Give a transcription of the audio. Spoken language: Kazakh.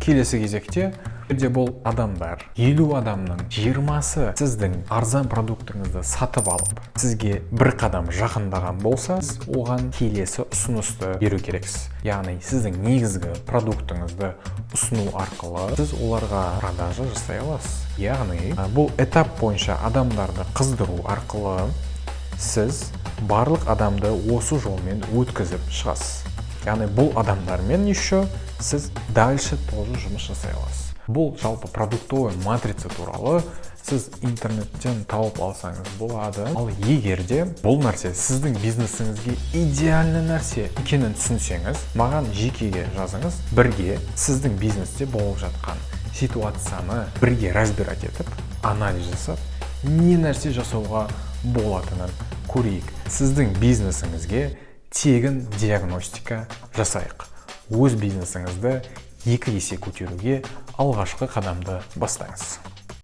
Келесі кезекте де бұл адамдар, 50 адамның 20-сы сіздің арзан продуктыңызды сатып алып, сізге бір қадам жақындаған болса, сіз оған келесі ұсынысты беру керексіз. Яғни сіздің негізгі продуктыңызды ұсыну арқылы сіз оларға продажа жасай аласыз. Яғни бұл этап бойынша адамдарды қыздыру арқылы сіз барлық адамды осы жолмен өткізіп шығасыз. Яғни бұл адамдармен еще сіз дальше тоже жұмыс жасай аласыз. Бұл жалпы продуктовый матрица туралы сіз интернеттен тауып алсаңыз болады. Ал егер де бұл нәрсе сіздің бизнесіңізге идеальный нәрсе екенін түсінсеңіз, маған жекеге жазыңыз. Бірге сіздің бизнесте болып жатқан ситуацияны бірге разбирать етіп, анализ жасап, не нәрсе жасауға болатынын көрейік. Сіздің бизнесіңізге тегін диагностика жасайық. Өз бизнесіңізді 2 есе көтеруге алғашқы қадамды бастаңыз.